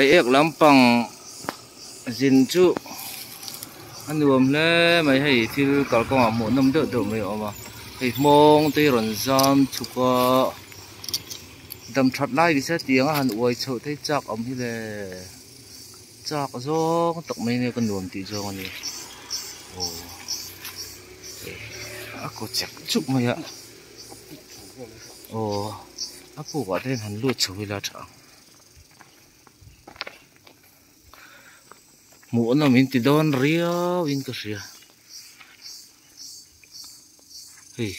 Reiek lampang zin chu a nuam hle mai hei thil kalkawngah hmuh nawm deuh deuh mai a awm a hei hmawng te hi rawn zam chhuk a dam that lai ni se tiang a han uai chhoh te hi chak awm hi le chak zawng tak mai nia ka nuam tih zawng a ni aw a kaw chek chuk mai a aw a puk ah te hian han lut chho ila a tha ang. Hmuh nawm in ti dawn riau in ka hria hei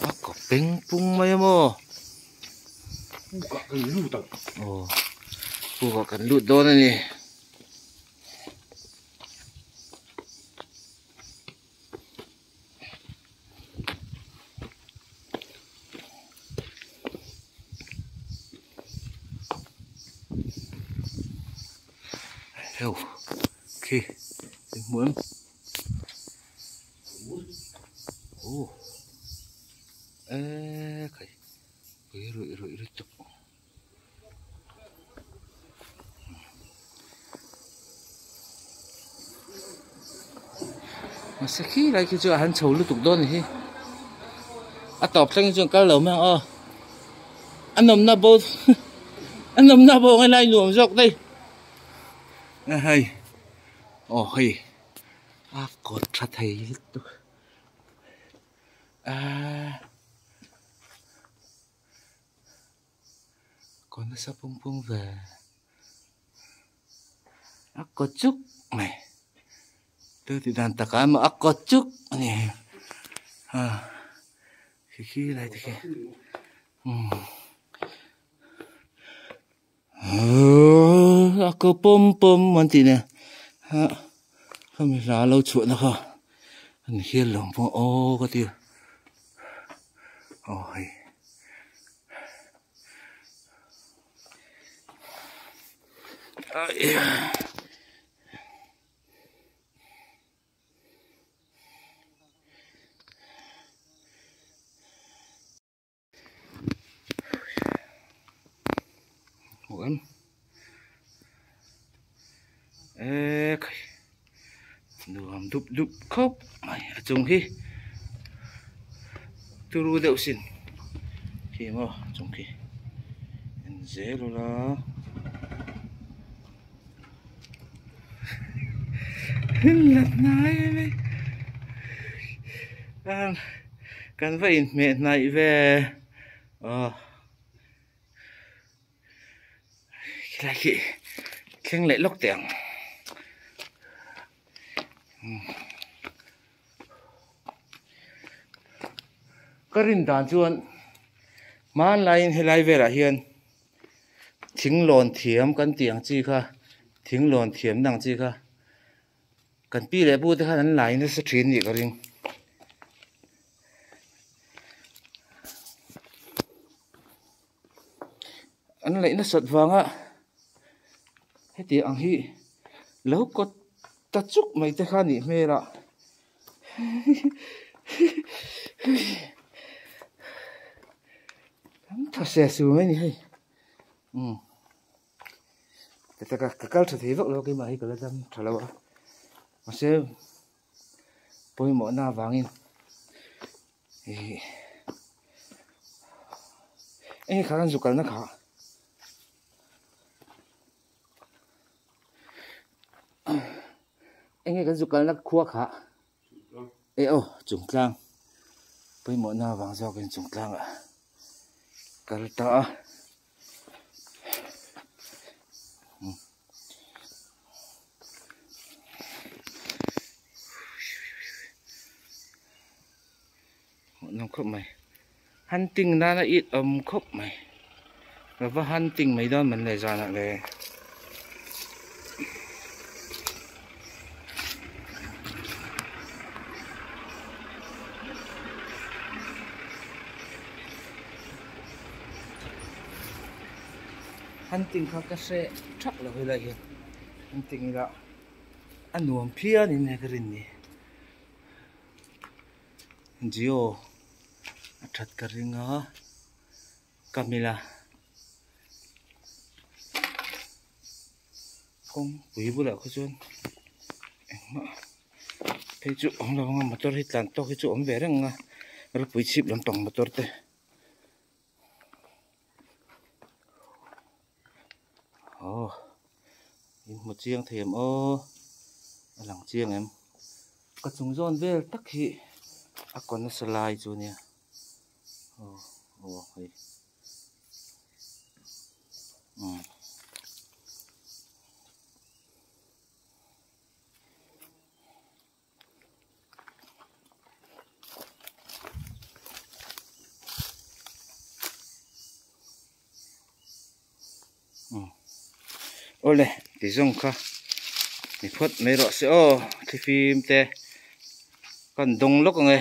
a kaw peng pung mai a maw pukah kan lut ang aw pukah kan lut dawn a ni. Heu khi in hmu em oh e khai pui ruih ruih lutuk. Mahse khi lai khi chu a han chho lutuk dawn a ni hi a tawp thleng hi chuan kal lo mai ang aw a nawmna bo a nawmna bo ang helai nuam zawk daih a hei aw hei a kawt tha thei lutuk aaa. Kaw nasa pung pung ve a kaw chuk mai tu tih dan takah emaw a kaw chuk a ni a khi khi lai te khi umm a kaw pawm pawm an tih nen ah khami hla lo chhuah na kha a ni hial lo pawh aw ka ti a aw hei. Hmuh em e khai nuam dup dup khawp mai a chung hi turu deuh sin khi maw a chung khi en zel ula la hnai mai kan va inhmeh hnaih ve aw. Khilai khi thleng leh lawk teh ang ka rin dan chuan hmanlaiin helai velah hian thing lawn thiam kan tih ang chi kha thing lawn thiam na ang chi kha kan pi leh pu te khan an lai nasa thin anih ka ring. An laih nasat vanga heti ang hi lo kawt ta chuk mai te kha a nih hmel a an tha se su mai a ni hei umm ka kal tha thei vak lo keimah hi ka la dam tha lo a mahse pawimawhna avangin ih eng kha kan zu kalna kha eng nge kan zu kalna khua kha e aw chungtlang pawimawhna avang zawkin chungtlangah kal ta a. Hmuhnawm khawp mai hunting nana it awm khawp mai ka va hunting mai dawn man le zanah le. Hunting kha ka hre thak lo helai hian hunting ila a nuam phian in ka rin ni Jio a that ka ring a ka mil a. Kawngpui bulah kha chuan engmah phei chu awm lo ang a motor hi tlan tawk hi chu awm ve reng a ropui chhip lampang motor te. Aw in hmu chiang thei em aw a lang chiang em ka chung zawn vel tak hi a kaw nasa lai chu nia aw aw hei umm. Awle ti zawng kha ni phawt mai rawh se aw thlifim te kan dawng lawk ang e.